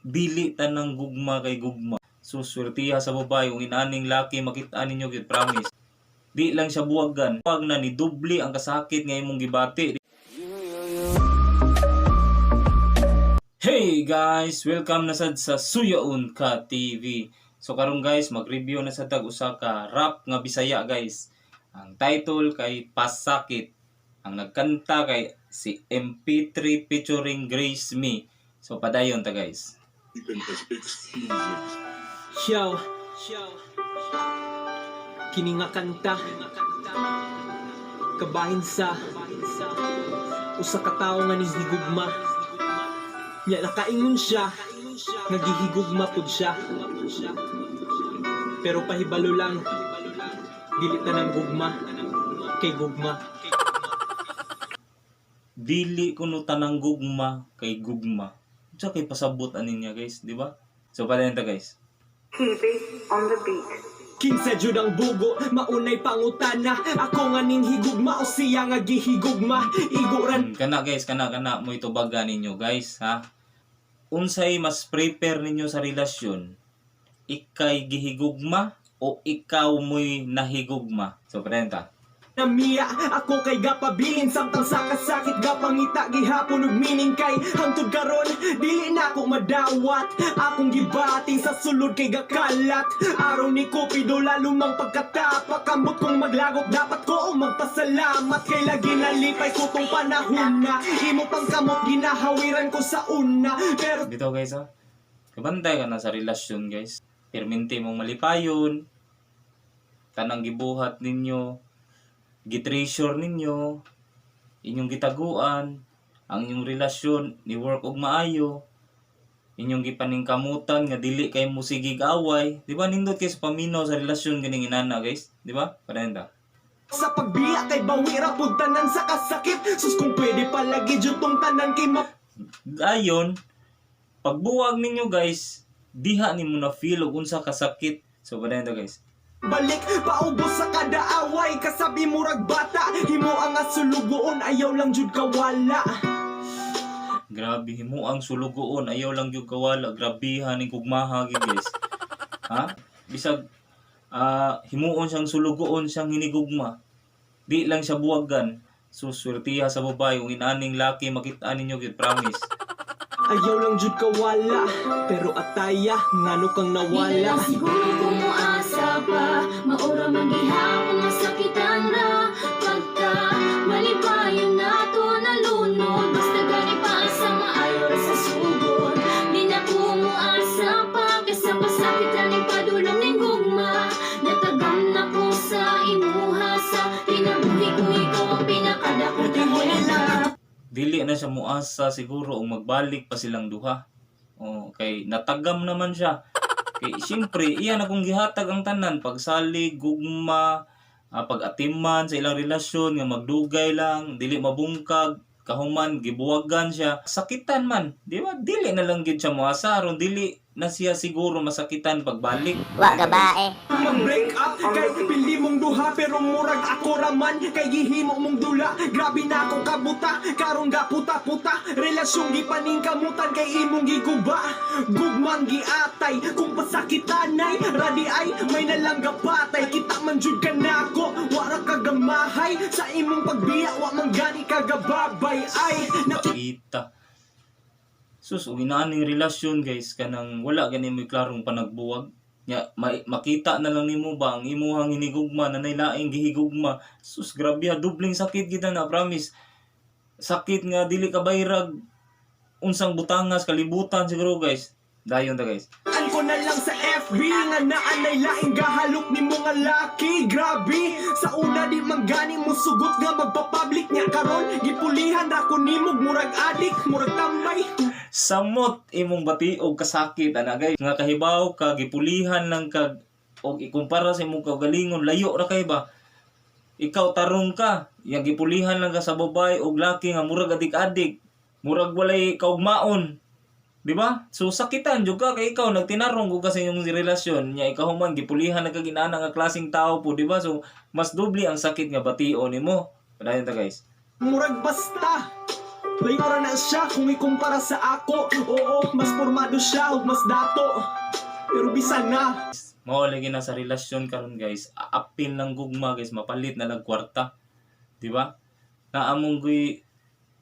Dili tanang gugma kay gugma. So swertiha sa babae kung inaning laki makita ninyo gyud, promise. Di lang siya buwagan. Wag na ni dubli ang kasakit nga imong gibati. Hey guys, welcome na sad sa Suyaon Ka TV. So karon guys, mag-review na sad tag usa ka rap nga Bisaya, guys. Ang title kay "Pasakit". Ang nagkanta kay si MP3 featuring Grace Me. So padayon ta, guys. Even as exclusives. Yo, kini nga kanta kabahin sa usa ka tawo nga nihigugma. Nya nakaingon siya nga gihigugma pud siya. Pero pahibalo lang, dili tanang gugma kay gugma. Dili kuno tanang gugma kay gugma. Unsa kay pasabot ani niya, guys, di ba? So padayon ta, guys. TV on the beat. Kinsa jud ang bugo, maunay pangutana? Ako nga ning higugma o siya nga gihigugma? Igo ra Kana guys, kana kana mo itubaga ninyo, guys, ha. Unsay mas prefer ninyo sa relasyon? Ikay gihigugma o ikaw mo'y nahigugma? So padayon ta. Namiya ako kay gapabilin samtang sa kasakit gapangita gihapon og meaning, kay hangtod karon dili na ako madawat akong gibati sa sulod kay gakalat araw ni Cupido, lalo mang pagkatapak. Ambot kong maglagop, dapat ko magpasalamat kay lagi nalipay ko tong panahon na imo pang kamot ginahawiran ko sa una, pero Dito guys, ha. Kabantay ka na sa relasyon, guys. Perminti mong malipayon. Tanang gibuhat ninyo, gitreasure ninyo, inyong gitaguan, ang inyong relasyon ni work og maayo, inyong gipaningkamutan nga dili kay mo sigig away. Di ba nindot kay sa paminaw sa relasyon ganing inana, guys? Di ba? Padayon ta. Sa pagbiya kay bawira pud tanan sa kasakit. Sus, kung pwede palagi jud tong tanan kay ma Ayon, pagbuwag ninyo guys, diha nimo na feel og unsa kasakit. So padayon ta, guys. Balik paubos sa kada away, kasabi murag bata, himo ang sulugoon, ayaw lang jud kawala. Grabe, himo ang sulugoon, ayaw lang gyud kawala, grabihan ning gugmaha gyud, guys. Ha? Bisag himuon siyang sulugoon siyang hinigugma. Di lang siya buwagan. So swertiha sa babae kung inaning laki makita ninyo gyud, promise. Ayaw lang jud kawala, pero ataya, ngano kang Di na nawala? lang siguro kung muasa pa. Maura man gihapon, masakitan ra. Pagka malipayon na to nalunod, basta gani pa sa maayo ra sa sugod. Di na ko muasa pa. Kaysa pasakitan ning padulong ning gugma. Natagam na ko sa imuha. Sa kinabuhi ko, ikaw ang pinakadako na. Dili na siya muasa siguro og magbalik pa silang duha. O, kay natagam naman siya. Kay siyempre, iya na kung gihatag ang tanan, pagsalig, gugma, pag-atiman sa ilang relasyon nga magdugay lang, dili mabungkag, kahuman gibuwagan siya, sakitan man, di ba? Dili na lang gid siya muasa aron dili na siya siguro masakitan pagbalik. Wa ka ba eh? Mag-break up kay pili mong duha, pero murag ako raman kay gihimo mong dula. Grabe na akong kabuta karon, gaputa-puta relasyong gipaningkamutan kay imong giguba. Gugmang giatay kung pasakitanay radi ay may nalang gapatay. Kita man jud ka nako, wara ka gamahay sa imong pagbiya, wa man gani ka gababay ay. Kita. Sus, ug inaaning relasyon guys, kanang wala gani mo'y klarong panagbuwag. Nya makita na lang nimo ba ang imuhang hinigugma na laing gihigugma. Sus, grabe ha, dubling sakit kita na, promise. Sakit nga dili ka bayrag unsang butangas kalibutan siguro, guys. Dayon ta, guys. An ko na lang sa FB nga naanay laing gahalok ni mga laki. Grabe, sa una di man gani mo sugot nga magpa-public niya, karon gipulihan ra ko nimog murag adik, murag tambay. Samot imong bati og kasakit ana, guys, nga kahibaw ka gipulihan lang ka og ikumpara sa imong kaugalingon, layo ra kay ba. Ikaw tarong ka yang gipulihan lang ka sa babae og laki nga murag adik-adik, murag walay kaugmaon, di ba? So sakitan jud ka kay ikaw nagtinarong ko ka sa inyong relasyon nya ikaw man gipulihan na kag inana nga klaseng tao po, di ba? So mas doble ang sakit nga batio nimo. Padayon ta, guys. Murag basta. Layo ra na siya kung ikumpara sa ako. Oo, mas formado siya ug mas dato, pero bisan na. Mao lagi na sa relasyon karon, guys. Aapil ng gugma, guys, mapalit na lang kwarta. Di ba? Naamong guy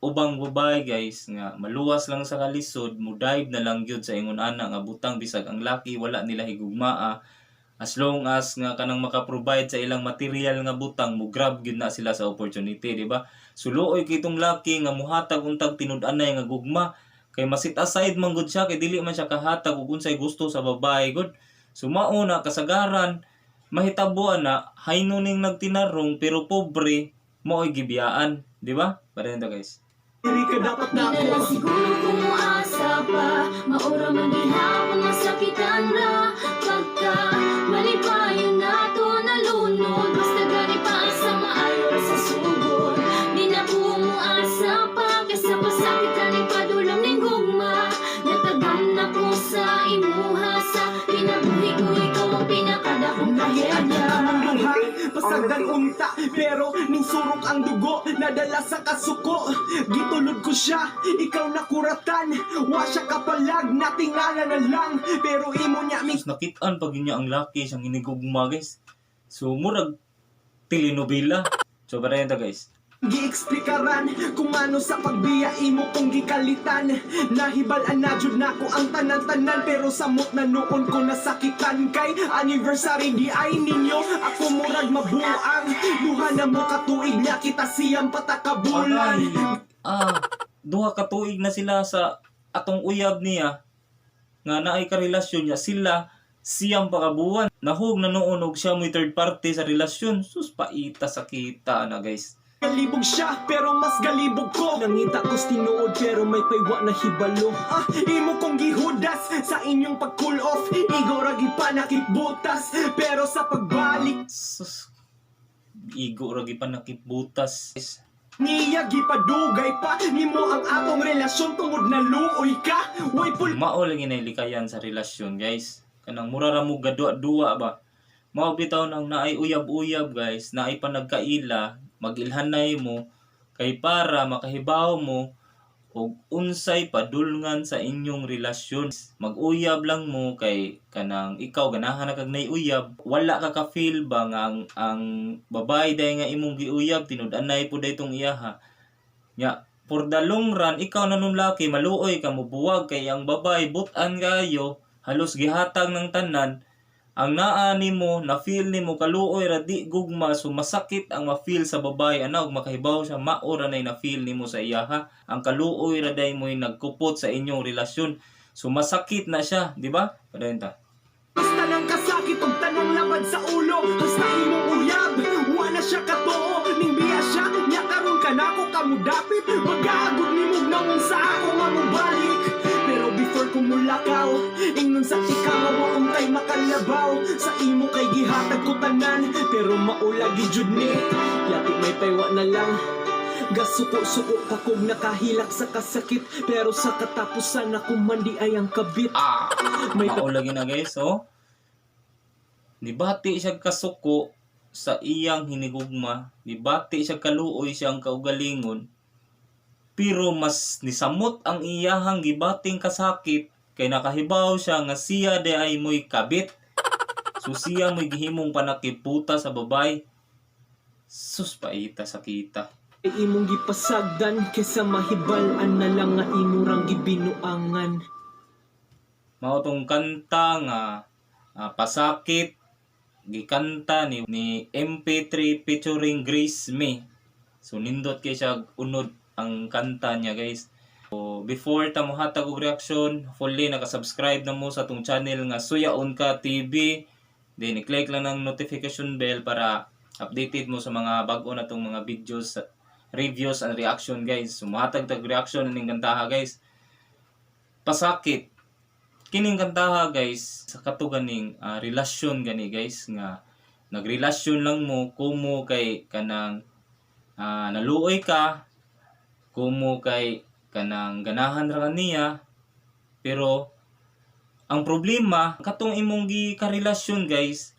ubang babae, guys, nga maluwas lang sa kalisod, mo dive na lang gyud sa ingon ana nga butang bisag ang laki wala nila higugmaa, as long as nga kanang maka-provide sa ilang material nga butang, mo grab gyud na sila sa opportunity, di ba? Suluoy kitong laki nga muhatag untag tinud-anay nga gugma kay masit aside man gud siya kay dili man siya kahatag ug unsay gusto sa babae gud. So mao na kasagaran mahitabo na hayno ning nagtinarong pero pobre, mao'y gibiyaan, di ba? Pareho ta, guys. Diri ka dapat Di na na lang ako. siguro kung muasa pa. Maura man gihapon nga sakitan ra. Pagka malipayon na to nalunod, basta gani pa sa maayo ra sa sugod. Di na ko muasa pa kaysa pasakitan ning padulong ning gugma. Natagam na ko sa imuha. Sa kinabuhi ko, ikaw ang pinakadakong Nahiagya trahedya. among duha, pasagdan unta, pero ning surok ang dugo, nadala sa kasuko. Gitulod ko siya, ikaw nakuratan. Wa siya kapalag, natingala na lang. Pero imo niya mi Tapos nakitaan pag niya ang laki siyang hinigugma, guys. So murag telenovela. So pareho ta, guys. Giexplikaran kung ano sa pagbiya imo kong gikalitan. Nahibal-an na jud nako ang tanan-tanan, pero samot na noon ko nasakitan. Kay anniversary di ay ninyo, ako murag mabuang. 2 na mo katuig niya kita siyang patakabulan. Aray. Ah, 2 ka tuig na sila sa atong uyab niya nga naay karelasyon niya sila siyang pakabuan. Nahug na noon og siya mo'y third party sa relasyon. Sus, paita sa kita na, guys. Galibog siya pero mas galibog ko. Nangita ko tinuod pero may paywa na hibalo. Ah, imo kong gihudas sa inyong pag cool off. Igo ra gipanakit butas, pero sa pagbalik Sus, igo ra gipanakit butas. niya gipadugay pa nimo ang atong relasyon tungod na luoy ka. Way pul Mao lagi na likayan sa relasyon, guys. Kanang mura ra mo gadua-duwa ba. Mao bitaw nang naay uyab-uyab, guys, naay panagkaila, magilhanay mo kay para makahibaw mo og unsay padulngan sa inyong relasyon. Mag-uyab lang mo kay kanang ikaw ganahan na kag nay uyab, wala ka ka-feel ba nga ang babae day nga imong giuyab tinud-anay pud day tong iyaha. Nya, for the long run, ikaw na nung laki, maluoy ka, mubuwag kay ang babae, butan kayo, halos gihatag ng tanan, ang naa nimo, na feel nimo kaluoy ra, di gugma. So masakit ang ma-feel sa babae ana ug makahibaw siya mao ra nay na feel nimo sa iyaha. Ang kaluoy ra day mo'y nagkupot sa inyong relasyon. So masakit na siya, di ba? Padayon ta. Basta nang kasakit og tanang labad sa ulo. Hasta imong uyab, wa na siya katuo. Ning biya siya, nya karon ka nako kamudapit. Magaagod nimog naong sa ako nga mobalik. Pero before ko mulakaw, ingnon sa ika nga wa untay makalabaw. Sa imo kay gihatag ko tanan, pero maulagi jud ni. Yati may paywa na lang. Gasuko-suko pa kog nakahilak sa kasakit, pero sa katapusan ako man di ay ang kabit. Ah, May mao lagi na, guys, oh. Nibati siya kasuko sa iyang hinigugma, nibati siya kaluoy siyang kaugalingon. Pero mas nisamot ang iyahang gibating kasakit kay nakahibaw siya nga siya di ay mo'y kabit. So siya mo'y gihimong panakiputa sa babay. Sus, paita sa kita. Ay imong gipasagdan kaysa mahibal-an na lang nga imurang gibinuangan. Mao tong kanta nga "Pasakit", gikanta ni MP3 featuring Grace May. So nindot kay siya unod ang kanta niya, guys. So before ta mohatag og reaction, fully naka-subscribe na mo sa atong channel nga Suyaon Ka TV. Then i-click lang ng notification bell para updated mo sa mga bag-o na tong mga videos, reviews and reaction, guys. So mohatag tag reaction ning kantaha, guys. "Pasakit". Kining kantaha, guys, sa kato ganing relasyon gani, guys, nga nagrelasyon lang mo kumo kay kanang naluoy ka kumo kay kanang ganahan ra ka niya, pero ang problema katong imong gikarelasyon, guys,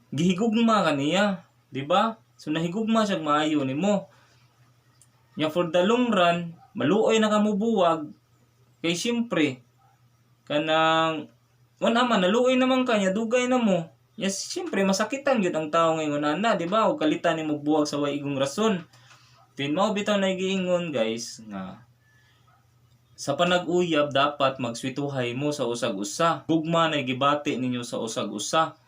gihigugma ka niya, di ba? So nahigugma siya maayo nimo. Nya for the long run, maluoy na ka mubuwag kay siyempre kanang wala man, naluoy naman ka nya, dugay na mo. Yes, siyempre masakitan gyud ang tao ngayon ana, di ba? O kalitan nimo buwag sa way igong rason. Tin mao bitaw na giingon, guys, nga sa panag-uyab dapat magswituhay mo sa usag-usa. Gugma na gibati ninyo sa usag-usa.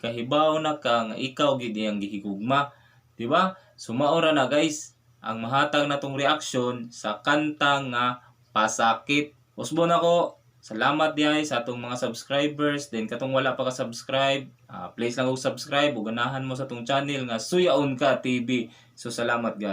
Kahibaw na ka nga ikaw gid iyang gihigugma, di ba? So mao ra na, guys, ang mahatag natong reaksyon sa kanta nga "Pasakit". Usbon ako. Salamat diay sa atong mga subscribers. Then katong wala pa ka subscribe, please lang og subscribe ug ganahan mo sa atong channel nga Suyaon Ka TV. So salamat, guys.